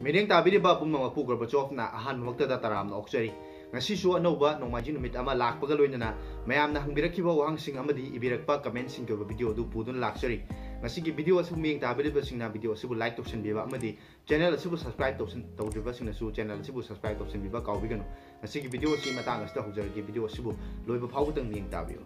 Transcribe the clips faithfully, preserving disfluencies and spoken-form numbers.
ꯃꯤꯠꯌꯦꯡ ꯇꯥꯕꯤꯔꯤꯕ ꯄꯨꯝꯅꯃꯛꯄꯨ ꯒꯣꯔꯕꯥꯆꯣꯚꯅ ꯑꯍꯥꯟꯕꯃꯛꯇꯗ ꯇꯔꯥꯝꯅ ꯑꯣꯛꯆꯔꯤ꯫ ꯉꯁꯤꯁꯨ ꯑꯅꯧꯕ ꯅꯣꯡꯃꯥꯏꯖꯤꯡ ꯅꯨꯃꯤꯠ ꯑꯃ ꯂꯥꯛꯄꯒ ꯂꯣꯏꯅꯅ ꯃꯌꯥꯝꯅ ꯍꯪꯕꯤꯔꯛꯈꯤꯕ ꯋꯥꯍꯪꯁꯤꯡ ꯑꯃꯗꯤ ꯏꯕꯤꯔꯛꯄ ꯀꯃꯦꯟꯁꯤꯡꯒꯤ ꯑꯣꯏꯕ ꯚꯤꯗꯤꯑꯣ ꯑꯗꯨ ꯄꯨꯗꯨꯅ ꯂꯥꯛꯆꯔꯤ꯫ ꯉꯁꯤꯒꯤ ꯚꯤꯗꯤꯑꯣ ꯑꯁꯤꯕꯨ ꯃꯤꯠꯌꯦꯡ ꯇꯥꯕꯤꯔꯤꯕꯁꯤꯡꯅ ꯚꯤꯗꯤꯑꯣ ꯑꯁꯤꯕꯨ ꯂꯥꯏꯛ ꯇꯧꯁꯤꯟꯕꯤꯕ ꯑꯃꯗꯤ ꯆꯦꯅꯦꯜ ꯑꯁꯤꯕꯨ ꯁꯕꯁꯀ꯭ꯔꯥꯏꯕ ꯇꯧꯁꯤꯟ-, ꯇꯧꯗ꯭ꯔꯤꯕꯁꯤꯡꯅꯁꯨ ꯆꯦꯅꯦꯜ ꯑꯁꯤꯕꯨ ꯁꯕꯁꯀ꯭ꯔꯥꯏꯕ ꯇꯧꯁꯤꯟꯕꯤꯕ ꯀꯥꯎꯕꯤꯒꯅꯨ꯫ ꯉꯁꯤꯒꯤ ꯚꯤꯗꯤꯑꯣ ꯑꯁꯤ ꯃꯇꯥꯡ ꯑꯁꯤꯗ ꯍꯧꯖꯔꯒꯦ꯫ ꯚꯤꯗꯤꯑꯣ ꯑꯁꯤꯕꯨ ꯂꯣꯏꯕ ꯐꯥꯎꯕꯗꯪ ꯃꯤꯠꯌꯦꯡ ꯇꯥꯕꯤꯌꯨ꯫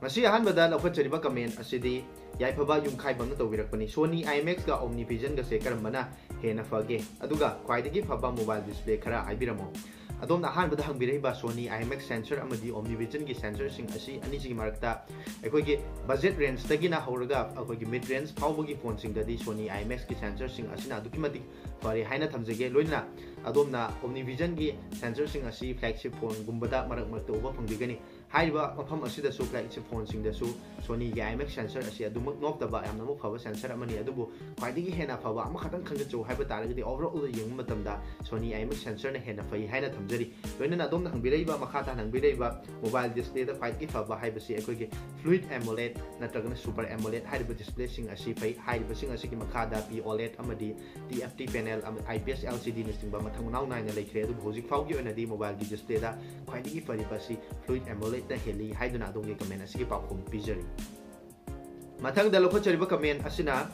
ꯉꯁꯤ ꯑꯍꯥꯟꯕꯗ ꯂꯧꯈꯠꯆꯔꯤꯕ ꯀꯃꯦꯟ ꯑꯁꯤꯗꯤ ꯌꯥꯏꯐꯕ ꯌꯨꯝꯈꯥꯏꯕꯝꯅ ꯇꯧꯕꯤꯔꯛꯄꯅꯤ꯫ Sony IMAX ꯒ OmniVision ꯒꯁꯦ ꯀꯔꯝꯕꯅ ꯍꯦꯟꯅ ꯐꯒꯦ? ꯑꯗꯨꯒ ꯈ꯭ꯋꯥꯏꯗꯒꯤ ꯐꯕ mobile display ꯈꯔ ꯍꯥꯏꯕꯤꯔꯝꯃꯣ꯫ ꯑꯗꯣꯝꯅ ꯑꯍꯥꯟꯕꯗ ꯍꯪꯕꯤꯔꯛꯏꯕ Sony IMAX sensor ꯑꯃꯗꯤ OmniVision ꯒꯤ sensor ꯁꯤꯡ ꯑꯁꯤ ꯑꯅꯤꯁꯤꯒꯤ ꯃꯔꯛꯇ ꯑꯩꯈꯣꯏꯒꯤ budget range ꯇꯒꯤꯅ ꯍꯧꯔꯒ ꯑꯩꯈꯣꯏꯒꯤ mid range ꯐꯥꯎꯕꯒꯤ ꯐꯣꯟꯁꯤꯡꯗꯗꯤ Sony IMAX ꯀꯤ sensor ꯁꯤꯡ ꯑꯁꯤꯅ ꯑꯗꯨꯛꯀꯤ ꯃꯇꯤꯛ ꯐꯔꯦ ꯍꯥꯏꯅ ꯊꯝꯖꯒꯦ꯫ ꯂꯣꯏꯅꯅ ꯑꯗꯣꯝꯅ OmniVision ꯒꯤ sensor ꯁꯤꯡ ꯑꯁꯤ flagship ꯐꯣꯟꯒꯨꯝꯕꯗ ꯃꯔꯛ ꯃꯔꯛꯇ ꯎꯕ ꯐꯪꯕꯤꯒꯅꯤ꯫ ꯍꯥꯏꯔꯤꯕ ꯃꯐꯝ ꯑꯁꯤꯗꯁꯨ flagship ꯐꯣꯟꯁꯤꯡꯗꯁꯨ Sony ꯒꯤ IMAX sensor ꯑꯁꯤ ꯑꯗꯨꯃꯛ ꯅꯣꯞꯇꯕ ꯌꯥꯝꯅꯃꯛ ꯐꯕ sensor ꯑꯃꯅꯤ꯫ ꯑꯗꯨꯕꯨ ꯈ꯭ꯋꯥꯏꯗꯒꯤ ꯍꯦꯟꯅ ꯐꯕ ꯑꯃꯈꯛꯇꯪ ꯈꯪꯖꯆꯧ ꯍꯥꯏꯕ ꯇꯥꯔꯒꯗꯤ overall ꯗ ꯌꯦꯡꯕ ꯃꯇꯝꯗ Sony IMAX sensor ꯅ ꯍꯦꯟꯅ ꯐꯩ ꯍꯥꯏꯅ ꯊꯝꯖꯔꯤ꯫ ꯂꯣꯏꯅꯅ ꯑꯗꯣꯝꯅ ꯍꯪꯕꯤꯔꯛꯏꯕ, ꯃꯈꯥ ꯇꯥꯅ ꯍꯪꯕꯤꯔꯛꯏꯕ mobile display ꯗ ꯈ꯭ꯋꯥꯏꯗꯒꯤ ꯐꯕ ꯍꯥꯏꯕꯁꯤ ꯑꯩꯈꯣꯏꯒꯤ Fluid AMOLED ꯅꯠꯇ꯭ꯔꯒꯅ Super AMOLED ꯍꯥꯏꯔꯤꯕ display ꯁꯤꯡ ꯑꯁꯤ ꯐꯩ꯫ ꯍꯥꯏꯔꯤꯕꯁꯤꯡ ꯑꯁꯤꯒꯤ ꯃꯈꯥꯗ P OLED ꯑꯃꯗꯤ TFT panel ꯑꯃ, IPS LCD ꯅꯆꯤꯡꯕ ꯃꯊꯪ ꯃꯅꯥꯎ ꯅꯥꯏꯅ ꯂꯩꯈ꯭ꯔꯦ꯫ ꯑꯗꯨꯕꯨ ꯍꯧꯖꯤꯛ ꯐꯥꯎꯒꯤ ꯑꯣꯏꯅꯗꯤ mobile ꯒꯤ display ꯗ ꯈ꯭ꯋꯥꯏꯗꯒꯤ ꯐꯔꯤꯕ ꯑꯁꯤ Fluid AMOLED ꯅ ꯍꯦꯜꯂꯤ ꯍꯥꯏꯗꯨꯅ ꯑꯗꯣꯝꯒꯤ ꯀꯃꯦꯟ ꯑꯁꯤꯒꯤ ꯄꯥꯎꯈꯨꯝ ꯄꯤꯖꯔꯤ꯫ ꯃꯊꯪꯗ ꯂꯧꯈꯠꯆꯔꯤꯕ ꯀꯃꯦꯟ ꯑꯁꯤꯅ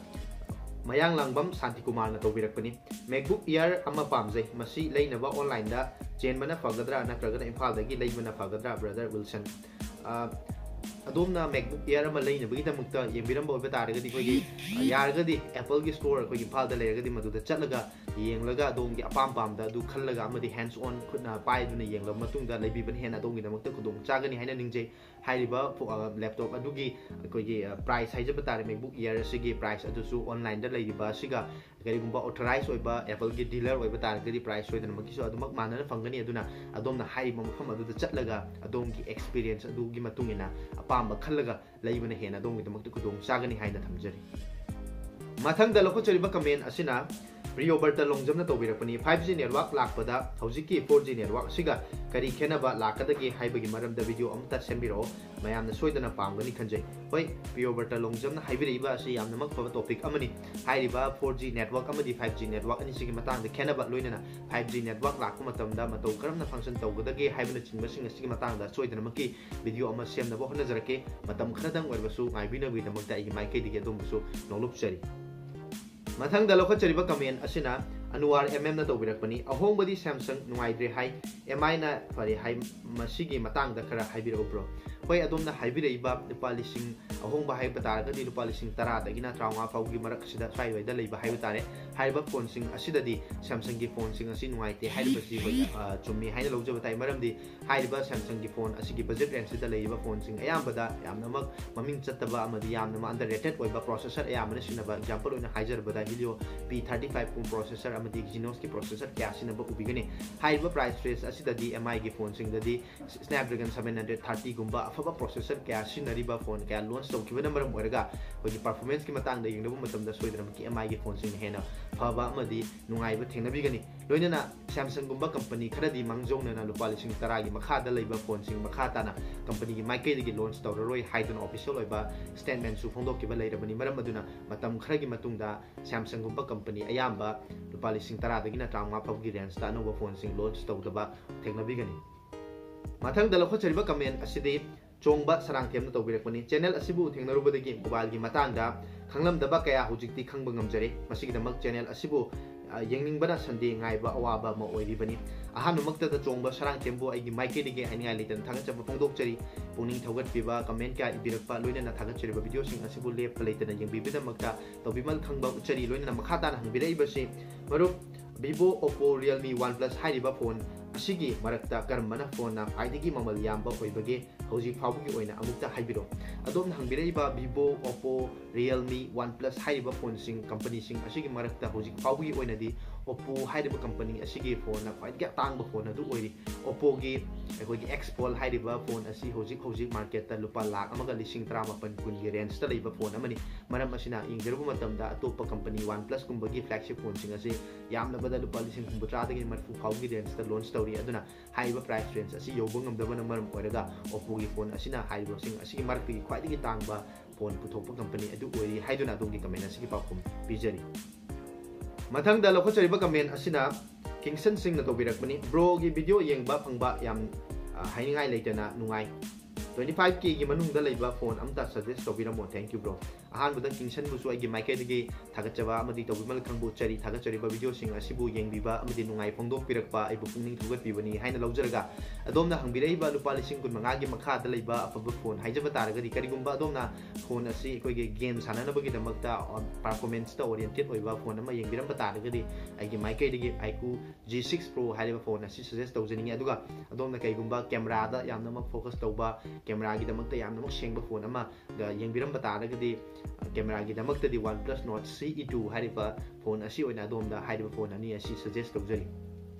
ꯃꯌꯥꯡꯂꯥꯡꯕꯝ ꯁꯥꯟꯇꯤꯀꯨꯃꯥꯔꯅ ꯇꯧꯕꯤꯔꯛꯄꯅꯤ꯫ MacBook Air ꯑꯃ ꯄꯥꯝꯖꯩ, ꯃꯁꯤ ꯂꯩꯅꯕ online ꯗ ꯆꯦꯟꯕꯅ ꯐꯒꯗ꯭ꯔꯥ ꯅꯠꯇ꯭ꯔꯒꯅ ꯏꯝꯐꯥꯜꯗꯒꯤ ꯂꯩꯕꯅ ꯐꯒꯗ꯭ꯔꯥ, brother Wilson? ꯑ, ꯑꯗꯣꯝꯅ MacBook Air ꯑꯃ ꯂꯩꯅꯕꯒꯤꯗꯃꯛꯇ ꯌꯦꯡꯕꯤꯔꯝꯕ ꯑꯣꯏꯕ ꯇꯥꯔꯒꯗꯤ, ꯑꯩꯈꯣꯏꯒꯤ, ꯑ, ꯌꯥꯔꯒꯗꯤ Apple ꯒꯤ store ꯑꯩꯈꯣꯏꯒꯤ ꯏꯝꯐꯥꯜꯗ ꯂꯩꯔꯒꯗꯤ ꯃꯗꯨꯗ ꯆꯠꯂꯒ ꯌꯦꯡꯂꯒ ꯑꯗꯣꯝꯒꯤ ꯑꯄꯥꯝ ꯄꯥꯝꯗ ꯑꯗꯨ ꯈꯜꯂꯒ ꯑꯃꯗꯤ hands on ꯈꯨꯠꯅ ꯄꯥꯏꯗꯨꯅ ꯌꯦꯡꯂꯕ ꯃꯇꯨꯡꯗ ꯂꯩꯕꯤꯕꯅ ꯍꯦꯟꯅ ꯑꯗꯣꯝꯒꯤꯗꯃꯛꯇ ꯈꯨꯗꯣꯡ ꯆꯥꯒꯅꯤ ꯍꯥꯏꯅ ꯅꯤꯡꯖꯩ꯫ ꯍꯥꯏꯔꯤꯕ ꯐꯣ-, ꯑ, laptop ꯑꯗꯨꯒꯤ ꯑꯩꯈꯣꯏꯒꯤ, ꯑ, price ꯍꯥꯏꯖꯕ ꯇꯥꯔꯦ, MacBook Air ꯑꯁꯤꯒꯤ price ꯑꯗꯨꯁꯨ online ꯗ ꯂꯩꯔꯤꯕ ꯑꯁꯤꯒ ꯀꯔꯤꯒꯨꯝꯕ authorized ꯑꯣꯏꯕ Apple ꯒꯤ dealer ꯑꯣꯏꯕ ꯇꯥꯔꯒꯗꯤ price ꯁꯣꯏꯗꯅꯃꯛꯀꯤꯁꯨ ꯑꯗꯨꯃꯛ ꯃꯥꯟꯅꯅ ꯐꯪꯒꯅꯤ꯫ ꯑꯗꯨꯅ ꯑꯗꯣꯝꯅ ꯍꯥꯏꯔꯤꯕ ꯃꯐꯝ ꯑꯗꯨꯗ ꯆꯠꯂꯒ ꯑꯗꯣꯝꯒꯤ experience ꯑꯗꯨꯒꯤ ꯃꯇꯨꯡ ꯏꯟꯅ ꯑꯄꯥꯝꯕ ꯈꯜꯂꯒ ꯂꯩꯕꯅ ꯍꯦꯟꯅ ꯑꯗꯣꯝꯒꯤꯗꯃꯛꯇ ꯈꯨꯗꯣꯡ ꯆꯥꯒꯅꯤ ꯍꯥꯏꯅ ꯊꯝꯖꯔꯤ꯫ ꯃꯊꯪꯗ ꯂꯧꯈꯠꯆꯔꯤꯕ ꯀꯃꯦꯟ ꯑꯁꯤꯅ ꯄ꯭ꯔꯤꯌꯣꯕ꯭ꯔꯇ ꯂꯣꯡꯖꯝꯅ ꯇꯧꯕꯤꯔꯛꯄꯅꯤ, "ꯐꯥꯏꯚ ꯖꯤ network ꯂꯥꯛꯄꯗ ꯍꯧꯖꯤꯛꯀꯤ ꯐꯣꯔ ꯖꯤ network ꯑꯁꯤꯒ ꯀꯔꯤ ꯈꯦꯠꯅꯕ ꯂꯥꯛꯀꯗꯒꯦ ꯍꯥꯏꯕꯒꯤ ꯃꯔꯝꯗ video ꯑꯃꯇ ꯁꯦꯝꯕꯤꯔꯛꯑꯣ, ꯃꯌꯥꯝꯅ ꯁꯣꯏꯗꯅ ꯄꯥꯝꯒꯅꯤ ꯈꯟꯖꯩ"꯫ ꯍꯣꯏ, ꯄ꯭ꯔꯤꯌꯣꯕ꯭ꯔꯇ ꯂꯣꯡꯖꯝꯅ ꯍꯥꯏꯕꯤꯔꯛꯏꯕ ꯑꯁꯤ ꯌꯥꯝꯅꯃꯛ ꯐꯕ topic ꯑꯃꯅꯤ꯫ ꯍꯥꯏꯔꯤꯕ ꯐꯣꯔ ꯖꯤ network ꯑꯃꯗꯤ ꯐꯥꯏꯚ ꯖꯤ network ꯑꯅꯤꯁꯤꯒꯤ ꯃꯇꯥꯡꯗ ꯈꯦꯠꯅꯕ, ꯂꯣꯏꯅꯅ ꯐꯥꯏꯚ ꯖꯤ network ꯂꯥꯛꯄ ꯃꯇꯝꯗ ꯃꯇꯧ ꯀꯔꯝꯅ function ꯇꯧꯒꯗꯒꯦ ꯍꯥꯏꯕꯅꯆꯤꯡꯕꯁꯤꯡ ꯑꯁꯤꯒꯤ ꯃꯇꯥꯡꯗ ꯁꯣꯏꯗꯅꯃꯛꯀꯤ video ꯑꯃ ꯁꯦꯝꯅꯕ ꯍꯣꯠꯅꯖꯔꯛꯀꯦ꯫ ꯃꯇꯝ ꯈꯔꯗꯪ ꯑꯣꯏꯔꯕꯁꯨ ꯉꯥꯏꯕꯤꯅꯕꯒꯤꯗꯃꯛꯇ ꯑꯩꯒꯤ ꯃꯥꯏꯀꯩꯗꯒꯤ ꯑꯗꯣꯝꯕꯨꯁꯨ ꯅꯣꯡꯂꯨꯞꯆꯔꯤ꯫ ꯃꯊꯪꯗ ꯂꯧꯈꯠꯆꯔꯤꯕ comment ꯑꯁꯤꯅ ꯑꯅꯨꯋꯥꯔ M M ꯅ ꯇꯧꯕꯤꯔꯛꯄꯅꯤ꯫ "ꯑꯍꯣꯡꯕꯗꯤ Samsung ꯅꯨꯡꯉꯥꯏꯇ꯭ꯔꯦ ꯍꯥꯏ, M I ꯅ ꯐꯔꯦ ꯍꯥꯏ, ꯃꯁꯤꯒꯤ ꯃꯇꯥꯡꯗ ꯈꯔ ꯍꯥꯏꯕꯤꯔꯛꯎ bro"꯫ ꯍꯣꯏ, ꯑꯗꯣꯝꯅ ꯍꯥꯏꯕꯤꯔꯛꯏꯕ ꯂꯨꯄꯥ ꯂꯤꯁꯤꯡ, ꯑꯍꯣꯡꯕ ꯍꯥꯏꯕ ꯇꯥꯔꯒꯗꯤ ꯂꯨꯄꯥ ꯂꯤꯁꯤꯡ ꯇꯔꯥꯗꯒꯤꯅ ꯇꯔꯥꯃꯉꯥ ꯐꯥꯎꯒꯤ ꯃꯔꯛ ꯑꯁꯤꯗ, ꯁ꯭ꯋꯥꯏꯋꯥꯏꯗ ꯂꯩꯕ ꯍꯥꯏꯕ ꯇꯥꯔꯦ꯫ ꯍꯥꯏꯔꯤꯕ ꯐꯣꯟꯁꯤꯡ ꯑꯁꯤꯗꯗꯤ Samsung ꯒꯤ ꯐꯣꯟꯁꯤꯡ ꯑꯁꯤ ꯅꯨꯡꯉꯥꯏꯇꯦ ꯍꯥꯏꯔꯤꯕꯁꯤ ꯍꯣꯏ, ꯑ, ꯆꯨꯝꯃꯤ ꯍꯥꯏꯅ ꯂꯧꯖꯕ ꯇꯥꯏ꯫ ꯃꯔꯝꯗꯤ ꯍꯥꯏꯔꯤꯕ Samsung ꯒꯤ ꯐꯣꯟ ꯑꯁꯤꯒꯤ budget range ꯁꯤꯗ ꯂꯩꯔꯤꯕ ꯐꯣꯟꯁꯤꯡ ꯑꯌꯥꯝꯕꯗ ꯌꯥꯝꯅꯃꯛ ꯃꯃꯤꯡ ꯆꯠꯇꯕ ꯑꯃꯗꯤ ꯌꯥꯝꯅꯃꯛ underrated ꯑꯣꯏꯕ processor ꯑꯌꯥꯝꯕꯅ ꯁꯤꯖꯤꯟꯅꯕ, example ꯑꯣꯏꯅ ꯍꯥꯏꯖꯔꯕꯗ Helio P thirty five ꯒꯨꯝꯕ processor ꯑꯃꯗꯤ Exynos ꯀꯤ processor ꯀꯌꯥ ꯁꯤꯖꯤꯟꯅꯕ ꯎꯕꯤꯒꯅꯤ꯫ ꯍꯥꯏꯔꯤꯕ price range ꯑꯁꯤꯗꯗꯤ M I ꯒꯤ ꯐꯣꯟꯁꯤꯡꯗꯗꯤ Snapdragon seven hundred thirty ꯒꯨꯝꯕ ꯑꯐꯕ processor ꯀꯌꯥ ꯁꯤꯖꯤꯟꯅꯔꯤꯕ ꯐꯣꯟ ꯀꯌꯥ launch ꯇꯧꯈꯤꯕꯅ ꯃꯔꯝ ꯑꯣꯏꯔꯒ ꯑꯩꯈꯣꯏꯒꯤ performance ꯀꯤ ꯃꯇꯥꯡꯗ ꯌꯦꯡꯅꯕ ꯃꯇꯝꯗ ꯁꯣꯏꯗꯅꯃꯛꯀꯤ M I ꯒꯤ ꯐꯣꯟꯁꯤꯡꯅ ꯍꯦꯟꯅ ꯐꯕ ꯑꯃꯗꯤ ꯅꯨꯡꯉꯥꯏꯕ ꯊꯦꯡꯅꯕꯤꯒꯅꯤ꯫ ꯂꯣꯏꯅꯅ Samsung ꯒꯨꯝꯕ company ꯈꯔꯗꯤ ꯃꯥꯡꯖꯧꯅꯅ ꯂꯨꯄꯥ ꯂꯤꯁꯤꯡ ꯇꯔꯥꯒꯤ ꯃꯈꯥꯗ ꯂꯩꯕ ꯐꯣꯟꯁꯤꯡ ꯃꯈꯥ ꯇꯥꯅ company ꯒꯤ ꯃꯥꯏꯀꯩꯗꯒꯤ launch ꯇꯧꯔꯔꯣꯏ ꯍꯥꯏꯗꯨꯅ official ꯑꯣꯏꯕ statement ꯁꯨ ꯐꯣꯡꯗꯣꯛꯈꯤꯕ ꯂꯩꯔꯕꯅꯤ꯫ ꯃꯔꯝ ꯑꯗꯨꯅ ꯃꯇꯝ ꯈꯔꯒꯤ ꯃꯇꯨꯡꯗ Samsung ꯒꯨꯝꯕ company ꯑꯌꯥꯝꯕ ꯂꯨꯄꯥ ꯂꯤꯁꯤꯡ ꯇꯔꯥꯗꯒꯤꯅ ꯇꯔꯥꯃꯉꯥ ꯐꯥꯎꯒꯤ range ꯇ ꯑꯅꯧꯕ ꯐꯣꯟꯁꯤꯡ launch ꯇꯧꯗꯕ ꯊꯦꯡꯅꯕꯤꯒꯅꯤ꯫ ꯃꯊꯪꯗ ꯂꯧꯈꯠꯆꯔꯤꯕ comment ꯑꯁꯤꯗꯤ ꯆꯣꯡꯕ ꯁꯔꯥꯡꯊꯦꯝꯅ ꯇꯧꯕꯤꯔꯛꯄꯅꯤ꯫ Channel ꯑꯁꯤꯕꯨ ꯊꯦꯡꯅꯔꯨꯕꯗꯒꯤ mobile ꯒꯤ ꯃꯇꯥꯡꯗ ꯈꯪꯂꯝꯗꯕ ꯀꯌꯥ ꯍꯧꯖꯤꯛꯇꯤ ꯈꯪꯕ ꯉꯝꯖꯔꯦ꯫ ꯃꯁꯤꯒꯤꯗꯃꯛ channel ꯑꯁꯤꯕꯨ, ꯑ, ꯌꯦꯡꯅꯤꯡꯕꯅ Sunday ꯉꯥꯏꯕ ꯑꯋꯥꯕ ꯑꯃ ꯑꯣꯏꯔꯤꯕꯅꯤ꯫ ꯑꯍꯥꯟꯕꯃꯛꯇꯗ ꯆꯣꯡꯕ ꯁꯔꯥꯡꯊꯦꯝꯕꯨ ꯑꯩꯒꯤ ꯃꯥꯏꯀꯩꯗꯒꯤ ꯍꯥꯏꯅꯤꯡꯉꯥꯏ ꯂꯩꯇꯅ ꯊꯥꯒꯠꯆꯕ ꯐꯣꯡꯗꯣꯛꯆꯔꯤ꯫ ꯄꯨꯛꯅꯤꯡ ꯊꯧꯒꯠꯄꯤꯕ, comment ꯀꯌꯥ ꯏꯕꯤꯔꯛꯄ, ꯂꯣꯏꯅꯅ ꯊꯥꯒꯠꯆꯔꯤꯕ video ꯁꯤꯡ ꯑꯁꯤꯕꯨ ꯂꯦꯞꯄ ꯂꯩꯇꯅ ꯌꯦꯡꯕꯤꯕꯒꯤꯗꯃꯛꯇ ꯇꯧꯕꯤꯃꯜ ꯈꯪꯕ ꯎꯠꯆꯔꯤ꯫ ꯂꯣꯏꯅꯅ ꯃꯈꯥ ꯇꯥꯅ ꯍꯪꯕꯤꯔꯛꯏꯕꯁꯤ, ꯃꯔꯨꯞ, Vivo, Oppo, Realme, OnePlus ꯍꯥꯏꯔꯤꯕ ꯐꯣꯟ ꯑꯁꯤꯒꯤ ꯃꯔꯛꯇ ꯀꯔꯝꯕꯅ ꯐꯣꯟꯅ ꯈ꯭ꯋꯥꯏꯗꯒꯤ ꯃꯃꯜ ꯌꯥꯝꯕ ꯑꯣꯏꯕꯒꯦ? ꯍꯧꯖꯤꯛ ꯐꯥꯎꯕꯒꯤ ꯑꯣꯏꯅ ꯑꯃꯨꯛꯇ ꯍꯥꯏꯕꯤꯔꯛꯑꯣ꯫ ꯑꯗꯣꯝꯅ ꯍꯪꯕꯤꯔꯛꯏꯕ Vivo, Oppo, Realme, OnePlus ꯍꯥꯏꯔꯤꯕ ꯐꯣꯟꯁꯤꯡ, ꯀꯝꯄꯅꯤꯁꯤꯡ ꯑꯁꯤꯒꯤ ꯃꯔꯛꯇ ꯍꯧꯖꯤꯛ ꯐꯥꯎꯕꯒꯤ ꯑꯣꯏꯅꯗꯤ Oppo ꯍꯥꯏꯔꯤꯕ ꯀꯝꯄꯅꯤ ꯑꯁꯤꯒꯤ ꯐꯣꯟꯅ ꯈ꯭ꯋꯥꯏꯗꯒꯤ ꯑꯇꯥꯡꯕ ꯐꯣꯟ ꯑꯗꯨ ꯑꯣꯏꯔꯤ꯫ Oppoꯒꯤ ꯑꯩꯈꯣꯏꯒꯤ X Fold ꯍꯥꯏꯔꯤꯕ ꯐꯣꯟ ꯑꯁꯤ ꯍꯧꯖꯤꯛ ꯍꯧꯖꯤꯛ ꯃꯥꯔꯀꯦꯠꯇ ꯂꯨꯄꯥ ꯂꯥꯈ ꯑꯃꯒ ꯂꯤꯁꯤꯡ ꯇꯔꯥꯃꯥꯄꯟ ꯀꯨꯟꯒꯤ ꯔꯦꯟꯖꯇ ꯂꯩꯕ ꯐꯣꯟ ꯑꯃꯅꯤ꯫ ꯃꯔꯝ ꯑꯁꯤꯅ ꯌꯦꯡꯖꯔꯨꯕ ꯃꯇꯝꯗ ꯑꯇꯣꯞꯄ ꯀꯝꯄꯅꯤ OnePlusꯀꯨꯝꯕꯒꯤ flagship ꯐꯣꯟꯁꯤꯡ ꯑꯁꯤ ꯌꯥꯝꯂꯕꯗ ꯂꯨꯄꯥ ꯂꯤꯁꯤꯡ ꯍꯨꯝꯐꯨꯇꯔꯥꯗꯒꯤ ꯃꯔꯤꯐꯨ ꯐꯥꯎꯕꯒꯤ ꯔꯦꯟꯖꯇ ꯂꯣꯟꯆ ꯇꯧꯔꯤ꯫ ꯑꯗꯨꯅ ꯍꯥꯏꯔꯤꯕ ꯄ꯭ꯔꯥꯏꯁ ꯔꯦꯟꯖ ꯑꯁꯤ ꯌꯧꯕ ꯉꯝꯗꯕꯅ ꯃꯔꯝ ꯑꯣꯏꯔꯒ Oppoꯒꯤ ꯐꯣꯟ ꯑꯁꯤꯅ ꯍꯥꯏꯔꯤꯕꯁꯤꯡ ꯑꯁꯤꯒꯤ ꯃꯔꯛꯇꯒꯤ ꯈ꯭ꯋꯥꯏꯗꯒꯤ ꯇꯥꯡꯕ ꯐꯣꯟ ꯄꯨꯊꯣꯛꯄ ꯀꯝꯄꯅꯤ ꯑꯗꯨ ꯑꯣꯏꯔꯤ ꯍꯥꯏꯗꯨꯅ ꯑꯗꯣꯝꯒꯤ ꯀꯃꯦꯟ ꯑꯁꯤꯒꯤ ꯄꯥꯎꯈꯨꯝ ꯄꯤꯖꯔꯤ꯫ ꯃꯊꯪꯗ ꯂꯧꯈꯠꯆꯔꯤꯕ ꯀꯃꯦꯟ ꯑꯁꯤꯅ ꯀꯤꯡꯁꯟ ꯁꯤꯡꯅ ꯇꯧꯕꯤꯔꯛꯄꯅꯤ꯫ ꯕ꯭ꯔꯣꯒꯤ ꯚꯤꯗꯤꯑꯣ ꯌꯦꯡꯕ ꯐꯪꯕ ꯌꯥꯝ, ꯑ, ꯍꯥꯏꯅꯤꯡꯉꯥꯏ ꯂꯩꯇꯅ ꯅꯨꯡꯉꯥꯏ꯫ Twenty five Kꯒꯤ ꯃꯅꯨꯡꯗ ꯂꯩꯕ ꯐꯣꯟ ꯑꯝꯇ suggest ꯇꯧꯕꯤꯔꯝꯃꯣ꯫ Thank you bro꯫ ꯑꯍꯥꯟꯕꯗ ꯀꯤꯡꯁꯟꯕꯨꯁꯨ ꯑꯩꯒꯤ ꯃꯥꯏꯀꯩꯗꯒꯤ ꯊꯥꯒꯠꯆꯕ ꯑꯃꯗꯤ ꯇꯧꯕꯤꯃꯜ ꯈꯪꯕꯨ ꯆꯔꯤ꯫ ꯊꯥꯒꯠꯆꯔꯤꯕ ꯚꯤꯗꯤꯑꯣꯁꯤꯡ ꯑꯁꯤꯕꯨ ꯌꯦꯡꯕꯤꯕ ꯑꯃꯗꯤ ꯅꯨꯡꯉꯥꯏ ꯐꯣꯡꯗꯣꯛꯄꯤꯔꯛꯄ ꯑꯩꯕꯨ ꯄꯨꯛꯅꯤꯡ ꯊꯧꯒꯠꯄꯤꯕꯅꯤ ꯍꯥꯏꯅ ꯂꯧꯖꯔꯒ, ꯑꯗꯣꯝꯅ ꯍꯪꯕꯤꯔꯛꯏꯕ ꯂꯨꯄꯥ ꯂꯤꯁꯤꯡ ꯀꯨꯟꯃꯉꯥꯒꯤ ꯃꯈꯥꯗ ꯂꯩꯕ ꯑꯐꯕ ꯐꯣꯟ ꯍꯥꯏꯖꯕ ꯇꯥꯔꯒꯗꯤ, ꯀꯔꯤꯒꯨꯝꯕ ꯑꯗꯣꯝꯅ ꯐꯣꯟ ꯑꯁꯤ ꯑꯩꯈꯣꯏꯒꯤ ꯒꯦꯝ ꯁꯥꯟꯅꯅꯕꯒꯤꯗꯃꯛꯇ, performanceꯇ oriented ꯑꯣꯏꯕ ꯐꯣꯟ ꯑꯃ ꯌꯦꯡꯕꯤꯔꯝꯕ ꯇꯥꯔꯒꯗꯤ, ꯑꯩꯒꯤ ꯃꯥꯏꯀꯩꯗꯒꯤ iQOO G six Pro ꯍꯥꯏꯔꯤꯕ ꯐꯣꯟ ꯑꯁꯤ suggest ꯇꯧꯖꯅꯤꯡꯉꯤ꯫ ꯑꯗꯨꯒ ꯑꯗꯣꯝꯅ ꯀꯩꯒꯨꯝꯕ ꯀꯦꯃꯦꯔꯥꯗ ꯌꯥꯝꯅꯃꯛ focus ꯇꯧꯕ, ꯀꯦꯃꯦꯔꯥꯒꯤꯗꯃꯛꯇ ꯌꯥꯝꯅꯃꯛ ꯁꯦꯡꯕ ꯐꯣꯟ ꯑꯃꯒ ꯌꯦꯡꯕꯤꯔꯝꯕ ꯇꯥꯔꯒꯗꯤ, ꯀꯦꯃꯦꯔꯥꯒꯤꯗꯃꯛꯇꯗꯤ OnePlus Nord C E two ꯍꯥꯏꯔꯤꯕ ꯐꯣꯟ ꯑꯁꯤ ꯑꯣꯏꯅ ꯑꯗꯣꯝꯗ ꯍꯥꯏꯔꯤꯕ ꯐꯣꯟ ꯑꯅꯤ ꯑꯁꯤ suggest ꯇꯧꯖꯔꯤ꯫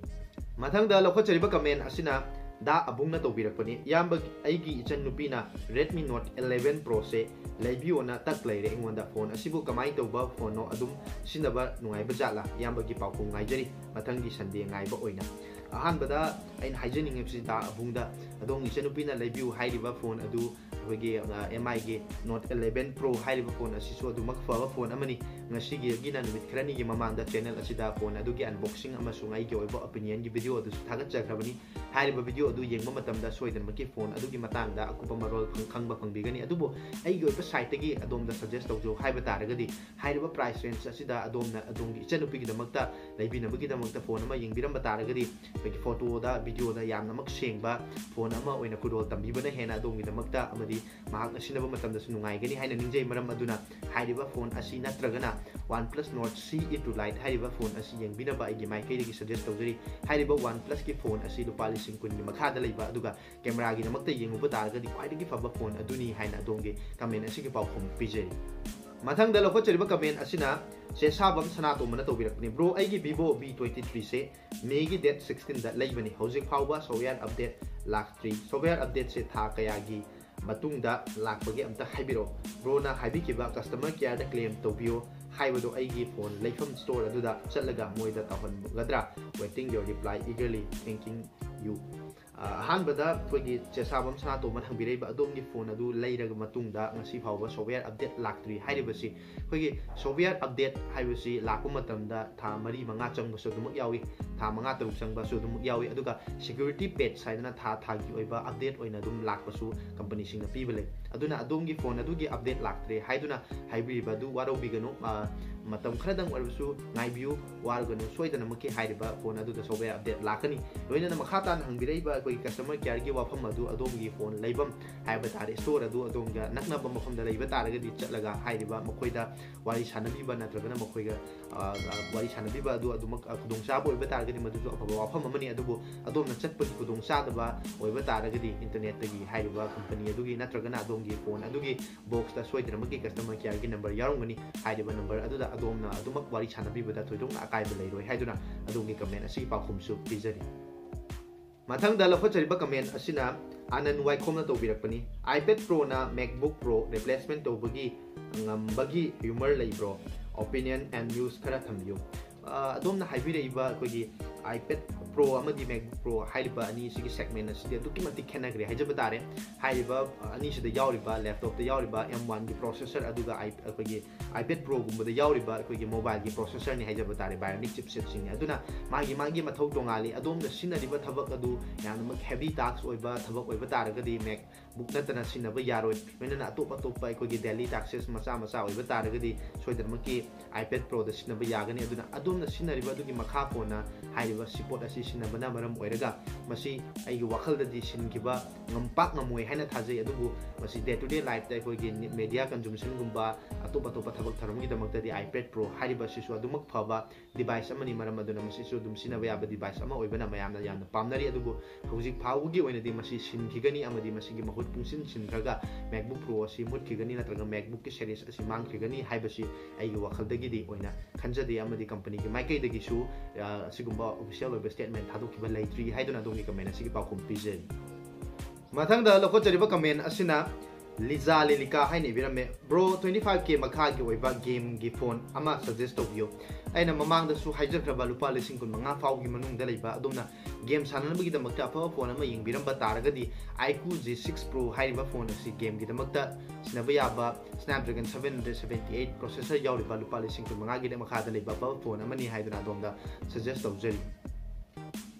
ꯃꯊꯪꯗ ꯂꯧꯈꯠꯆꯔꯤꯕ ꯀꯃꯦꯟ ꯑꯁꯤꯅ ꯗꯥ ꯑꯕꯨꯡꯅ ꯇꯧꯕꯤꯔꯛꯄꯅꯤ꯫ "ꯏꯌꯥꯝꯕ, ꯑꯩꯒꯤ ꯏꯆꯟ ꯅꯨꯄꯤꯅ Redmi Note eleven Proꯁꯦ ꯂꯩꯕꯤꯌꯣꯅ ꯇꯛ ꯂꯩꯔꯦ ꯑꯩꯉꯣꯟꯗ꯫ ꯐꯣꯟ ꯑꯁꯤꯕꯨ ꯀꯃꯥꯏꯅ ꯇꯧꯕ ꯐꯣꯟꯅꯣ? ꯑꯗꯨꯝ ꯁꯤꯖꯤꯟꯅꯕ ꯅꯨꯡꯉꯥꯏꯕ ꯖꯥꯠꯂꯥ? ꯏꯌꯥꯝꯕꯒꯤ ꯄꯥꯎꯈꯨꯝ ꯉꯥꯏꯖꯔꯤ, ꯃꯊꯪꯒꯤ Sunday ꯉꯥꯏꯕ ꯑꯣꯏꯅ꯫" ꯑꯍꯥꯟꯕꯗ ꯑꯩꯅ ꯍꯥꯏꯖꯅꯤꯡꯉꯤꯕꯁꯤ ꯗꯥ ꯑꯕꯨꯡꯗ, ꯑꯗꯣꯝꯒꯤ ꯏꯆꯟꯅꯨꯄꯤꯅ ꯂꯩꯕꯤꯌꯨ ꯍꯥꯏꯔꯤꯕ ꯐꯣꯟ ꯑꯗꯨ ꯑꯩꯈꯣꯏꯒꯤ, ꯑ, MIꯒꯤ Note eleven Pro ꯍꯥꯏꯔꯤꯕ ꯐꯣꯟ ꯑꯁꯤꯁꯨ ꯑꯗꯨꯃꯛ ꯐꯕ ꯐꯣꯟ ꯑꯃꯅꯤ꯫ ꯉꯁꯤꯒꯤꯗꯒꯤꯅ ꯅꯨꯃꯤꯠ ꯈꯔꯅꯤꯒꯤ ꯃꯃꯥꯡꯗ channel ꯑꯁꯤꯗ ꯐꯣꯟ ꯑꯗꯨꯒꯤ unboxing ꯑꯃꯁꯨꯡ ꯑꯩꯒꯤ ꯑꯣꯏꯕ opinionꯒꯤ video ꯑꯗꯨꯁꯨ ꯊꯥꯒꯠꯆꯈ꯭ꯔꯕꯅꯤ꯫ ꯍꯥꯏꯔꯤꯕ video ꯑꯗꯨ ꯌꯦꯡꯕ ꯃꯇꯝꯗ ꯁꯣꯏꯗꯅꯃꯛꯀꯤ ꯐꯣꯟ ꯑꯗꯨꯒꯤ ꯃꯇꯥꯡꯗ ꯑꯀꯨꯞꯄ ꯃꯔꯣꯜ ꯈꯪ-, ꯈꯪꯕ ꯐꯪꯕꯤꯒꯅꯤ꯫ ꯑꯗꯨꯕꯨ ꯑꯩꯒꯤ ꯑꯣꯏꯕ sideꯇꯒꯤ ꯑꯗꯣꯝꯗ suggest ꯇꯧꯖꯧ ꯍꯥꯏꯕ ꯇꯥꯔꯒꯗꯤ, ꯍꯥꯏꯔꯤꯕ price range ꯑꯁꯤꯗ ꯑꯗꯣꯝꯅ ꯑꯗꯣꯝꯒꯤ ꯏꯆꯟꯅꯨꯄꯤꯒꯤꯗꯃꯛꯇ ꯂꯩꯕꯤꯅꯕꯒꯤꯗꯃꯛꯇ ꯐꯣꯟ ꯑꯃ ꯌꯦꯡꯕꯤꯔꯝꯕ ꯇꯥꯔꯒꯗꯤ, ꯑꯩꯈꯣꯏꯒꯤ photoꯗ, videoꯗ ꯌꯥꯝꯅꯃꯛ ꯁꯦꯡꯕ ꯐꯣꯟ ꯑꯃ ꯑꯣꯏꯅ ꯈꯨꯗꯣꯜ ꯇꯝꯕꯤꯕꯅ ꯍꯦꯟꯅ ꯑꯗꯣꯝꯒꯤꯗꯃꯛꯇ ꯑꯃꯗꯤ ꯃꯍꯥꯛꯅ ꯁꯤꯖꯤꯟꯅꯕ ꯃꯇꯝꯗꯁꯨ ꯅꯨꯡꯉꯥꯏꯒꯅꯤ ꯍꯥꯏꯅ ꯅꯤꯡꯖꯩ꯫ ꯃꯔꯝ ꯑꯗꯨꯅ ꯍꯥꯏꯔꯤꯕ ꯐꯣꯟ ꯑꯁꯤ ꯅꯠꯇ꯭ꯔꯒꯅ OnePlus Nord C E two Lite ꯍꯥꯏꯔꯤꯕ ꯐꯣꯟ ꯑꯁꯤ ꯌꯦꯡꯕꯤꯅꯕ ꯑꯩꯒꯤ ꯃꯥꯏꯀꯩꯗꯒꯤ suggest ꯇꯧꯖꯔꯤ꯫ ꯍꯥꯏꯔꯤꯕ OnePlus ꯀꯤ ꯐꯣꯟ ꯑꯁꯤ ꯂꯨꯄꯥ ꯂꯤꯁꯤꯡ ꯀꯨꯟꯒꯤ ꯃꯈꯥꯗ ꯂꯩꯕ, ꯑꯗꯨꯒ camera ꯒꯤꯗꯃꯛꯇ ꯌꯦꯡꯉꯨꯕ ꯇꯥꯔꯒꯗꯤ ꯈ꯭ꯋꯥꯏꯗꯒꯤ ꯐꯕ ꯐꯣꯟ ꯑꯗꯨꯅꯤ ꯍꯥꯏꯅ ꯑꯗꯣꯝꯒꯤ comment ꯑꯁꯤꯒꯤ ꯄꯥꯎꯈꯨꯝ ꯄꯤꯖꯔꯤ꯫ ꯃꯊꯪꯗ ꯂꯧꯈꯠꯆꯔꯤꯕ comment ꯑꯁꯤꯅ ꯆꯦꯁꯥꯕꯝ ꯁꯅꯥꯇꯣꯝꯕꯅ ꯇꯧꯕꯤꯔꯛꯄꯅꯤ꯫ Bro, ꯑꯩꯒꯤ Vivo V twenty three ꯁꯦ May ꯒꯤ date sixteen ꯗ ꯂꯩꯕꯅꯤ꯫ ꯍꯧꯖꯤꯛ ꯐꯥꯎꯕ software update ꯂꯥꯛꯇ꯭ꯔꯤ꯫ Software update ꯁꯦ ꯊꯥ ꯀꯌꯥꯒꯤ ꯃꯇꯨꯡꯗ ꯂꯥꯛꯄꯒꯦ ꯑꯝꯇ ꯍꯥꯏꯕꯤꯔꯛꯑꯣ꯫ Bro ꯅ ꯍꯥꯏꯕꯤꯈꯤꯕ customer care ꯗ claim ꯇꯧꯕꯤꯌꯣ ꯍꯥꯏꯕꯗꯣ ꯑꯩꯒꯤ ꯐꯣꯟ ꯂꯩꯐꯝ store ꯑꯗꯨꯗ ꯆꯠꯂꯒ ꯃꯣꯏꯗ ꯇꯧꯍꯟꯒꯗ꯭ꯔꯥ? Waiting your reply eagerly, thanking you꯫ ꯑ, ꯑꯍꯥꯟꯕꯗ ꯑꯩꯈꯣꯏꯒꯤ ꯆꯦꯁꯥꯕꯝ ꯁꯅꯥꯇꯣꯝꯕꯅ ꯍꯪꯕꯤꯔꯛꯏꯕ ꯑꯗꯣꯝꯒꯤ ꯐꯣꯟ ꯑꯗꯨ ꯂꯩꯔꯕ ꯃꯇꯨꯡꯗ ꯉꯁꯤ ꯐꯥꯎꯕ software update ꯂꯥꯛꯇ꯭ꯔꯤ ꯍꯥꯏꯔꯤꯕꯁꯤ, ꯑꯩꯈꯣꯏꯒꯤ software update ꯍꯥꯏꯕꯁꯤ ꯂꯥꯛꯄ ꯃꯇꯝꯗ ꯊꯥ ꯃꯔꯤ ꯃꯉꯥ ꯆꯪꯕꯁꯨ ꯑꯗꯨꯃꯛ ꯌꯥꯎꯏ, ꯊꯥ ꯃꯉꯥ ꯇꯔꯨꯛ ꯆꯪꯕꯁꯨ ꯑꯗꯨꯃꯛ ꯌꯥꯎꯏ, ꯑꯗꯨꯒ security patch ꯍꯥꯏꯗꯅ ꯊꯥ ꯊꯥꯒꯤ ꯑꯣꯏꯕ update ꯑꯣꯏꯅ ꯑꯗꯨꯝ ꯂꯥꯛꯄꯁꯨ company ꯁꯤꯡꯅ ꯄꯤꯕ ꯂꯩ꯫ ꯑꯗꯨꯅ ꯑꯗꯣꯝꯒꯤ ꯐꯣꯟ ꯑꯗꯨꯒꯤ update ꯂꯥꯛꯇ꯭ꯔꯦ ꯍꯥꯏꯗꯨꯅ ꯍꯥꯏꯕꯤꯔꯤꯕ ꯑꯗꯨ ꯋꯥꯔꯧꯕꯤꯒꯅꯨ꯫ ꯑ, ꯃꯇꯝ ꯈꯔꯗꯪ ꯑꯣꯏꯔꯕꯁꯨ ꯉꯥꯏꯕꯤꯌꯨ, ꯋꯥꯔꯒꯅꯨ, ꯁꯣꯏꯗꯅꯃꯛꯀꯤ ꯍꯥꯏꯔꯤꯕ ꯐꯣꯟ ꯑꯗꯨꯗ software update ꯂꯥꯛꯀꯅꯤ꯫ ꯂꯣꯏꯅꯅ ꯃꯈꯥ ꯇꯥꯅ ꯍꯪꯕꯤꯔꯛꯏꯕ ꯑꯩꯈꯣꯏꯒꯤ customer care ꯒꯤ ꯋꯥꯐꯝ ꯑꯗꯨ ꯑꯗꯣꯝꯒꯤ ꯐꯣꯟ ꯂꯩꯐꯝ ꯍꯥꯏꯕ ꯇꯥꯔꯦ, store ꯑꯗꯨ ꯑꯗꯣꯝꯒ ꯅꯛꯅꯕ ꯃꯐꯝꯗ ꯂꯩꯕ ꯇꯥꯔꯒꯗꯤ ꯆꯠꯂꯒ ꯍꯥꯏꯔꯤꯕ ꯃꯈꯣꯏꯗ ꯋꯥꯔꯤ ꯁꯥꯟꯅꯕꯤꯕ ꯅꯠꯇ꯭ꯔꯒꯅ ꯃꯈꯣꯏꯒ, ꯑ, ꯑ, ꯋꯥꯔꯤ ꯁꯥꯟꯅꯕꯤꯕ ꯑꯗꯨ ꯑꯗꯨꯃꯛ, ꯑ, ꯈꯨꯗꯣꯡꯆꯥꯕ ꯑꯣꯏꯕ ꯇꯥꯔꯒꯗꯤ ꯃꯗꯨꯁꯨ ꯑꯐꯕ ꯋꯥꯐꯝ ꯑꯃꯅꯤ꯫ ꯑꯗꯨꯕꯨ ꯑꯗꯣꯝꯅ ꯆꯠꯄꯒꯤ ꯈꯨꯗꯣꯡꯆꯥꯗꯕ ꯑꯣꯏꯕ ꯇꯥꯔꯒꯗꯤ internet ꯇꯒꯤ ꯍꯥꯏꯔꯤꯕ company ꯑꯗꯨꯒꯤ ꯅꯠꯇ꯭ꯔꯒꯅ ꯑꯗꯣꯝꯒꯤ ꯐꯣꯟ ꯑꯗꯨꯒꯤ box ꯇ ꯁꯣꯏꯗꯅꯃꯛꯀꯤ customer care ꯒꯤ number ꯌꯥꯎꯔꯝꯒꯅꯤ꯫ ꯍꯥꯏꯔꯤꯕ number ꯑꯗꯨꯗ ꯑꯗꯣꯝꯅ ꯑꯗꯨꯃꯛ ꯋꯥꯔꯤ ꯁꯥꯟꯅꯕꯤꯕꯗ ꯊꯣꯏꯗꯣꯛꯅ ꯑꯀꯥꯏꯕ ꯂꯩꯔꯣꯏ ꯍꯥꯏꯗꯨꯅ ꯑꯗꯣꯝꯒꯤ comment ꯑꯁꯤꯒꯤ ꯄꯥꯎꯈꯨꯝꯁꯨ ꯄꯤꯖꯔꯤ꯫ ꯃꯊꯪꯗ ꯂꯧꯈꯠꯆꯔꯤꯕ comment ꯑꯁꯤꯅ ꯑꯅꯟ ꯋꯥꯏꯈꯣꯝꯅ ꯇꯧꯕꯤꯔꯛꯄꯅꯤ꯫ iPad Pro ꯅ MacBook Pro replacement ꯇꯧꯕꯒꯤ ꯉꯝꯕꯒꯤ rumor ꯂꯩꯕ꯭ꯔꯣ? Opinion and news ꯈꯔ ꯊꯝꯕꯤꯌꯨ꯫ ꯑ, ꯑꯗꯣꯝꯅ ꯍꯥꯏꯕꯤꯔꯛꯏꯕ ꯑꯩꯈꯣꯏꯒꯤ iPad Pro ꯑꯃꯗꯤ MacBook Pro ꯍꯥꯏꯔꯤꯕ ꯑꯅꯤꯁꯤꯒꯤ segment ꯑꯁꯤꯗꯤ ꯑꯗꯨꯛꯀꯤ ꯃꯇꯤꯛ ꯈꯦꯠꯅꯈ꯭ꯔꯦ ꯍꯥꯏꯖꯕ ꯇꯥꯔꯦ꯫ ꯍꯥꯏꯔꯤꯕ, ꯑ, ꯑꯅꯤꯁꯤꯗ ꯌꯥꯎꯔꯤꯕ, laptop ꯇ ꯌꯥꯎꯔꯤꯕ M one ꯒꯤ processor ꯑꯗꯨꯒ i-, ꯑꯩꯈꯣꯏꯒꯤ iPad Pro ꯒꯨꯝꯕꯗ ꯌꯥꯎꯔꯤꯕ ꯑꯩꯈꯣꯏꯒꯤ mobile ꯒꯤ processor ꯅꯤ ꯍꯥꯏꯖꯕ ꯇꯥꯔꯦ, Bionic chipset ꯁꯤꯡꯅꯤ꯫ ꯑꯗꯨꯅ ꯃꯥꯒꯤ, ꯃꯥꯒꯤ ꯃꯊꯧ ꯇꯣꯉꯥꯜꯂꯤ꯫ ꯑꯗꯣꯝꯅ ꯁꯤꯖꯤꯟꯅꯔꯤꯕ ꯊꯕꯛ ꯑꯗꯨ ꯌꯥꯝꯅꯃꯛ heavy task ꯑꯣꯏꯕ ꯊꯕꯛ ꯑꯣꯏꯕ ꯇꯥꯔꯒꯗꯤ MacBook ꯅꯠꯇꯅ ꯁꯤꯖꯤꯟꯅꯕ ꯌꯥꯔꯣꯏ꯫ ꯂꯣꯏꯅꯅ ꯑꯇꯣꯞ ꯑꯇꯣꯞꯄ ꯑꯩꯈꯣꯏꯒꯤ daily tasks ꯃꯆꯥ ꯃꯆꯥ ꯑꯣꯏꯕ ꯇꯥꯔꯒꯗꯤ ꯁꯣꯏꯗꯅꯃꯛꯀꯤ iPad Pro ꯗ ꯁꯤꯖꯤꯟꯅꯕ ꯌꯥꯒꯅꯤ꯫ ꯑꯗꯨꯅ ꯑꯗꯣꯝꯅ ꯁꯤꯖꯤꯟꯅꯔꯤꯕ ꯑꯗꯨꯒꯤ ꯃꯈꯥ ꯄꯣꯟꯅ ꯍꯥꯏꯔꯤꯕ ꯁꯤ ꯄꯣꯠ ꯑꯁꯤ ꯁꯤꯟꯅꯕꯅ ꯃꯔꯝ ꯑꯣꯏꯔꯒ ꯃꯁꯤ ꯑꯩꯒꯤ ꯋꯥꯈꯜꯗꯗꯤ ꯁꯤꯟꯈꯤꯕ ꯉꯝꯄꯥꯛ ꯉꯝꯃꯣꯏ ꯍꯥꯏꯅ ꯊꯥꯖꯩ꯫ ꯑꯗꯨꯕꯨ ꯃꯁꯤ day to day lifeꯇ ꯑꯩꯈꯣꯏꯒꯤ media consumptionꯒꯨꯝꯕ, ꯑꯇꯣꯞ ꯑꯇꯣꯞꯄ ꯊꯕꯛ ꯊꯧꯔꯝꯒꯤꯗꯃꯛꯇꯗꯤ iPad Pro ꯍꯥꯏꯔꯤꯕ ꯑꯁꯤꯁꯨ ꯑꯗꯨꯃꯛ ꯐꯕ device ꯑꯃꯅꯤ꯫ ꯃꯔꯝ ꯑꯗꯨꯅ ꯃꯁꯤꯁꯨ ꯑꯗꯨꯝ ꯁꯤꯖꯤꯟꯅꯕ ꯌꯥꯕ device ꯑꯃ ꯑꯣꯏꯕꯅ ꯃꯌꯥꯝꯅ ꯌꯥꯝꯅ ꯄꯥꯝꯅꯔꯤ꯫ ꯑꯗꯨꯕꯨ ꯍꯧꯖꯤꯛ ꯐꯥꯎꯕꯒꯤ ꯑꯣꯏꯅꯗꯤ ꯃꯁꯤ ꯁꯤꯟꯈꯤꯒꯅꯤ ꯑꯃꯗꯤ ꯃꯁꯤꯒꯤ ꯃꯍꯨꯠ ꯄꯨꯡꯁꯤꯟ ꯁꯤꯟꯈ꯭ꯔꯒ MacBook Pro ꯑꯁꯤ ꯃꯨꯠꯈꯤꯒꯅꯤ ꯅꯠꯇ꯭ꯔꯒ MacBookꯀꯤ series ꯑꯁꯤ ꯃꯥꯡꯈꯤꯒꯅꯤ ꯍꯥꯏꯕꯁꯤ ꯑꯩꯒꯤ ꯋꯥꯈꯜꯗꯒꯤꯗꯤ ꯑꯣꯏꯅ ꯈꯟꯖꯗꯦ꯫ ꯑꯃꯗꯤ companyꯒꯤ ꯃꯥꯏꯀꯩꯗꯒꯤꯁꯨ, ꯑ, ꯑꯁꯤꯒꯨꯝꯕ official ꯑꯣꯏꯕ statement ꯊꯥꯗꯣꯛꯈꯤꯕ ꯂꯩꯇ꯭ꯔꯤ ꯍꯥꯏꯗꯨꯅ ꯑꯗꯣꯝꯒꯤ comment ꯑꯁꯤꯒꯤ ꯄꯥꯎꯈꯨꯝ ꯄꯤꯖꯔꯤ꯫ ꯃꯊꯪꯗ ꯂꯧꯈꯠꯆꯔꯤꯕ comment ꯑꯁꯤꯅ ꯂꯤꯖꯥ ꯂꯤꯂꯤꯀꯥ ꯍꯥꯏꯅ ꯏꯕꯤꯔꯝꯃꯦ꯫ Bro, twenty five K ꯃꯈꯥꯒꯤ ꯑꯣꯏꯕ gameꯒꯤ phone ꯑꯃ suggest ꯇꯧꯕꯤꯌꯨ꯫ ꯑꯩꯅ ꯃꯃꯥꯡꯗꯁꯨ ꯍꯥꯏꯖꯈ꯭ꯔꯕ ꯂꯨꯄꯥ ꯂꯤꯁꯤꯡ ꯀꯨꯟ ꯃꯉꯥ ꯐꯥꯎꯒꯤ ꯃꯅꯨꯡꯗ ꯂꯩꯕ ꯑꯗꯣꯝꯅ game ꯁꯥꯟꯅꯅꯕꯒꯤꯗꯃꯛꯇ ꯑꯐꯕ phone ꯑꯃ ꯌꯦꯡꯕꯤꯔꯝꯕ ꯇꯥꯔꯒꯗꯤ iQOO G six Pro ꯍꯥꯏꯔꯤꯕ phone ꯑꯁꯤ gameꯒꯤꯗꯃꯛꯇ ꯁꯤꯖꯤꯟꯅꯕ ꯌꯥꯕ Snapdragon seven hundred seventy eight processor ꯌꯥꯎꯔꯤꯕ ꯂꯨꯄꯥ ꯂꯤꯁꯤꯡ ꯀꯨꯟ ꯃꯉꯥꯒꯤ ꯃꯈꯥꯗ ꯂꯩꯕ ꯑꯐꯕ phone ꯑꯃꯅꯤ ꯍꯥꯏꯗꯨꯅ ꯑꯗꯣꯝꯗ suggest ꯇꯧꯖꯔꯤ꯫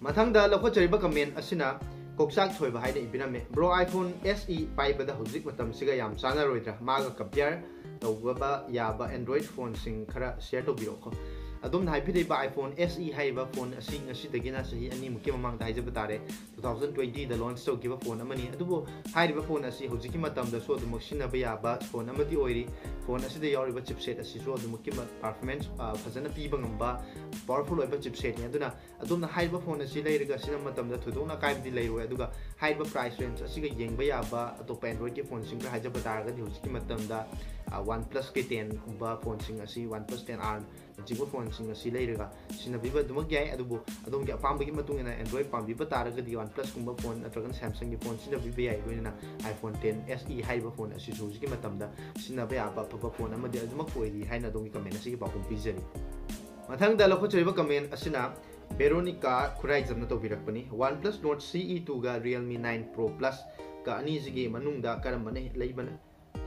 ꯃꯊꯪꯗ ꯂꯧꯈꯠꯆꯔꯤꯕ comment ꯑꯁꯤꯅ ꯀꯣꯛꯆꯥꯛ ꯊꯣꯏꯕ ꯍꯥꯏꯅ ꯏꯕꯤꯔꯝꯃꯦ꯫ Bro, iPhone S E ꯄꯥꯏꯕꯗ ꯍꯧꯖꯤꯛ ꯃꯇꯝꯁꯤꯒ ꯌꯥꯝ ꯆꯥꯟꯅꯔꯣꯏꯗ꯭ꯔꯥ? ꯃꯥꯒ compare ꯇꯧꯕ ꯌꯥꯕ Android phoneꯁꯤꯡ ꯈꯔ share ꯇꯧꯕꯤꯔꯛꯎꯀꯣ꯫ ꯑꯗꯣꯝꯅ ꯍꯥꯏꯕꯤꯔꯛꯏꯕ iPhone S E ꯍꯥꯏꯔꯤꯕ phone ꯑꯁꯤ ꯉꯁꯤꯗꯒꯤꯅ ꯆꯍꯤ ꯑꯅꯤꯃꯨꯛꯀꯤ ꯃꯃꯥꯡꯗ ꯍꯥꯏꯖꯕ ꯇꯥꯔꯦ, two thousand twentyꯗ launch ꯇꯧꯈꯤꯕ phone ꯑꯃꯅꯤ꯫ ꯑꯗꯨꯕꯨ ꯍꯥꯏꯔꯤꯕ phone ꯑꯁꯤ ꯍꯧꯖꯤꯛꯀꯤ ꯃꯇꯝꯗꯁꯨ ꯑꯗꯨꯃꯛ ꯁꯤꯖꯤꯟꯅꯕ ꯌꯥꯕ phone ꯑꯃꯗꯤ ꯑꯣꯏꯔꯤ꯫ Phone ꯑꯁꯤꯗ ꯌꯥꯎꯔꯤꯕ chipset ꯑꯁꯤꯁꯨ ꯑꯗꯨꯃꯛꯀꯤ ꯃ-, performance, ꯑ, ꯐꯖꯅ ꯄꯤꯕ ꯉꯝꯕ powerful ꯑꯣꯏꯕ chipsetꯅꯤ꯫ ꯑꯗꯨꯅ ꯑꯗꯣꯝꯅ ꯍꯥꯏꯔꯤꯕ phone ꯑꯁꯤ ꯂꯩꯔꯒ ꯁꯤꯖꯤꯟꯅꯕ ꯃꯇꯝꯗ ꯊꯣꯏꯗꯣꯛꯅ ꯑꯀꯥꯏꯕꯗꯤ ꯂꯩꯔꯣꯏ꯫ ꯑꯗꯨꯒ ꯍꯥꯏꯔꯤꯕ price range ꯑꯁꯤꯒ ꯌꯦꯡꯕ ꯌꯥꯕ ꯑꯇꯣꯞꯄ Androidꯀꯤ phoneꯁꯤꯡ ꯈꯔ ꯍꯥꯏꯖꯕ ꯇꯥꯔꯒꯗꯤ ꯍꯧꯖꯤꯛꯀꯤ ꯃꯇꯝꯗ, ꯑ, OnePlusꯀꯤ tenꯒꯨꯝꯕ phoneꯁꯤꯡ ꯑꯁꯤ, OnePlus ten R ꯅꯆꯤꯡꯕ phoneꯁꯤꯡ ꯑꯁꯤ ꯂꯩꯔꯒ ꯁꯤꯖꯤꯟꯅꯕꯤꯕ ꯑꯗꯨꯃꯛ ꯌꯥꯏ꯫ ꯑꯗꯨꯕꯨ ꯑꯗꯣꯝꯒꯤ ꯑꯄꯥꯝꯕꯒꯤ ꯃꯇꯨꯡ ꯏꯟꯅ Android ꯄꯥꯝꯕꯤꯕ ꯇꯥꯔꯒꯗꯤ OnePlusꯀꯨꯝꯕ phone ꯅꯠꯇ꯭ꯔꯒꯅ Samsungꯒꯤ phone ꯁꯤꯖꯤꯟꯅꯕꯤꯕ ꯌꯥꯏ꯫ ꯂꯣꯏꯅꯅ iPhone ten S E ꯍꯥꯏꯔꯤꯕ phone ꯑꯁꯤꯁꯨ ꯍꯧꯖꯤꯛꯀꯤ ꯃꯇꯝꯗ ꯁꯤꯖꯤꯟꯅꯕ ꯌꯥꯕ ꯑꯐꯕ phone ꯑꯃꯗꯤ ꯑꯗꯨꯃꯛ ꯑꯣꯏꯔꯤ ꯍꯥꯏꯅ ꯑꯗꯣꯝꯒꯤ comment ꯑꯁꯤꯒꯤ ꯄꯥꯎꯈꯨꯝ ꯄꯤꯖꯔꯤ꯫ ꯃꯊꯪꯗ ꯂꯧꯈꯠꯆꯔꯤꯕ comment ꯑꯁꯤꯅ Veronica ꯈꯨꯔꯥꯏꯖꯝꯅ ꯇꯧꯕꯤꯔꯛꯄꯅꯤ꯫ OnePlus Nord C E twoꯒ Realme nine Pro Plusꯀ ꯑꯅꯤꯁꯤꯒꯤ ꯃꯅꯨꯡꯗ ꯀꯔꯝꯕꯅ ꯂꯩꯕꯅ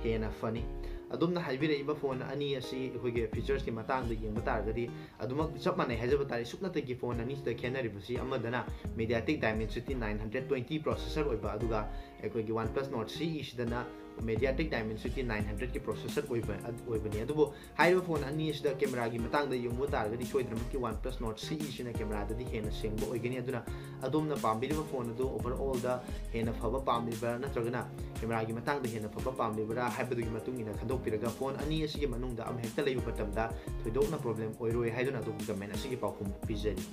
ꯍꯦꯟꯅ ꯐꯅꯤ? ꯑꯗꯣꯝꯅ ꯍꯥꯏꯕꯤꯔꯛꯏꯕ phone ꯑꯅꯤ ꯑꯁꯤ ꯑꯩꯈꯣꯏꯒꯤ featuresꯀꯤ ꯃꯇꯥꯡꯗ ꯌꯦꯡꯕ ꯇꯥꯔꯒꯗꯤ ꯑꯗꯨꯃꯛ ꯆꯞ ꯃꯥꯟꯅꯩ ꯍꯥꯏꯖꯕ ꯇꯥꯔꯦ꯫ ꯁꯨꯞꯅꯇꯒꯤ phone ꯑꯅꯤꯁꯤꯗ ꯈꯦꯠꯅꯔꯤꯕꯁꯤ ꯑꯃꯗꯅ MediaTek Dimensity nine hundred twenty processor ꯑꯣꯏꯕ, ꯑꯗꯨꯒ ꯑꯩꯈꯣꯏꯒꯤ OnePlus Nord C E ꯁꯤꯗꯅ MediaTek Dimensity nine hundred ꯀꯤ processor ꯑꯣꯏꯕ ꯑꯣꯏꯕꯅꯤ꯫ ꯑꯗꯨꯕꯨ ꯍꯥꯏꯔꯤꯕ phone ꯑꯅꯤ ꯑꯁꯤꯗ camera ꯒꯤ ꯃꯇꯥꯡꯗ ꯌꯦꯡꯕ ꯇꯥꯔꯒꯗꯤ ꯁꯣꯏꯗꯅꯃꯛꯀꯤ OnePlus Nord C E ꯁꯤꯅ camera ꯗꯗꯤ ꯍꯦꯟꯅ ꯁꯦꯡꯕ ꯑꯣꯏꯒꯅꯤ꯫ ꯑꯗꯨꯅ ꯑꯗꯣꯝꯅ ꯄꯥꯝꯕꯤꯔꯤꯕ phone ꯑꯗꯨ overall ꯗ ꯍꯦꯟꯅ ꯐꯕ ꯄꯥꯝꯂꯤꯕ꯭ꯔꯥ ꯅꯠꯇ꯭ꯔꯒꯅ camera ꯒꯤ ꯃꯇꯥꯡꯗ ꯍꯦꯟꯅ ꯐꯕ ꯄꯥꯝꯂꯤꯕ꯭ꯔꯥ ꯍꯥꯏꯕꯗꯨꯒꯤ ꯃꯇꯨꯡ ꯏꯟꯅ ꯈꯟꯗꯣꯛꯄꯤꯔꯒ phone ꯑꯅꯤ ꯑꯁꯤꯒꯤ ꯃꯅꯨꯡꯗ ꯑꯃ ꯍꯦꯛꯇ ꯂꯩꯕ ꯃꯇꯝꯗ ꯊꯣꯏꯗꯣꯛꯅ problem ꯑꯣꯏꯔꯣꯏ ꯍꯥꯏꯗꯨꯅ ꯑꯗꯣꯝꯒꯤ comment ꯑꯁꯤꯒꯤ ꯄꯥꯎꯈꯨꯝ ꯄꯤꯖꯔꯤ꯫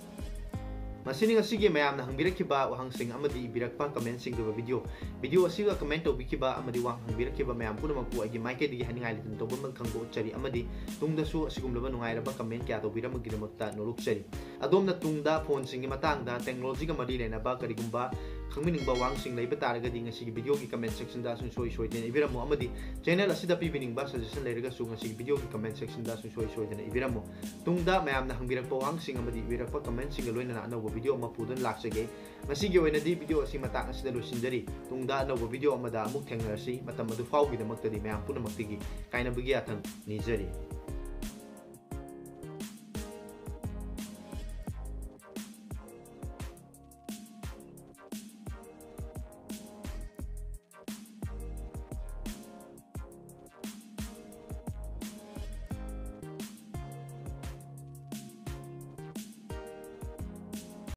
ꯃꯁꯤꯅꯤ ꯉꯁꯤꯒꯤ ꯃꯌꯥꯝꯅ ꯍꯪꯕꯤꯔꯛꯈꯤꯕ ꯋꯥꯍꯪꯁꯤꯡ ꯑꯃꯗꯤ ꯏꯕꯤꯔꯛꯄ comment ꯁꯤꯡꯗꯨꯒ video꯫ Video ꯑꯁꯤꯒ comment ꯇꯧꯕꯤꯈꯤꯕ ꯑꯃꯗꯤ ꯋꯥꯍꯪ ꯍꯪꯕꯤꯔꯛꯈꯤꯕ ꯃꯌꯥꯝ ꯄꯨꯝꯅꯃꯛꯄꯨ ꯑꯩꯒꯤ ꯃꯥꯏꯀꯩꯗꯒꯤ ꯍꯥꯏꯅꯤꯡꯉꯥꯏ ꯂꯩꯇꯅ ꯇꯧꯕ ꯑꯃ ꯈꯪꯗꯣꯛꯆꯔꯤ ꯑꯃꯗꯤ ꯇꯨꯡꯗꯁꯨ ꯑꯁꯤꯒꯨꯝꯂꯕ ꯅꯨꯡꯉꯥꯏꯔꯕ comment ꯀꯌꯥ ꯇꯧꯕꯤꯔꯝꯕꯒꯤꯗꯃꯛꯇ ꯅꯣꯂꯨꯛꯆꯔꯤ꯫ ꯑꯗꯣꯝꯅ ꯇꯨꯡꯗ phone ꯁꯤꯡꯒꯤ ꯃꯇꯥꯡꯗ, technology ꯒ ꯃꯔꯤ ꯂꯩꯅꯕ ꯀꯔꯤꯒꯨꯝꯕ ꯈꯪꯕꯤꯅꯤꯡꯕ ꯋꯥꯍꯪꯁꯤꯡ ꯂꯩꯕ ꯇꯥꯔꯒꯗꯤ ꯉꯁꯤꯒꯤ video ꯒꯤ comment section ꯗ ꯁꯨꯡꯁꯣꯏ ꯁꯣꯏꯗꯅ ꯏꯕꯤꯔꯝꯃꯨ ꯑꯃꯗꯤ channel ꯑꯁꯤꯗ ꯄꯤꯕꯤꯅꯤꯡꯕ suggestion ꯂꯩꯔꯒꯁꯨ ꯉꯁꯤꯒꯤ video ꯒꯤ comment section ꯗ ꯁꯨꯡꯁꯣꯏ ꯁꯣꯏꯗꯅ ꯏꯕꯤꯔꯝꯃꯨ꯫ ꯇꯨꯡꯗ ꯃꯌꯥꯝꯅ ꯍꯪꯕꯤꯔꯛꯄ ꯋꯥꯍꯪꯁꯤꯡ ꯑꯃꯗꯤ ꯏꯕꯤꯔꯛꯄ comment ꯁꯤꯡꯒ ꯂꯣꯏꯅꯅ ꯑꯅꯧꯕ video ꯑꯃ ꯄꯨꯗꯨꯅ ꯂꯥꯛꯆꯒꯦ꯫ ꯉꯁꯤꯒꯤ ꯑꯣꯏꯅꯗꯤ video ꯑꯁꯤ ꯃꯇꯥꯡ ꯑꯁꯤꯗ ꯂꯣꯏꯁꯤꯟꯖꯔꯤ꯫ ꯇꯨꯡꯗ ꯑꯅꯧꯕ video ꯑꯃꯗ ꯑꯃꯨꯛ ꯊꯦꯡꯅꯔꯁꯤ꯫ ꯃꯇꯝ ꯑꯗꯨ ꯐꯥꯎꯒꯤꯗꯃꯛꯇꯗꯤ ꯃꯌꯥꯝ ꯄꯨꯝꯅꯃꯛꯇꯒꯤ ꯀꯥꯏꯅꯕꯒꯤ ꯌꯥꯊꯪ ꯅꯤꯖꯔꯤ꯫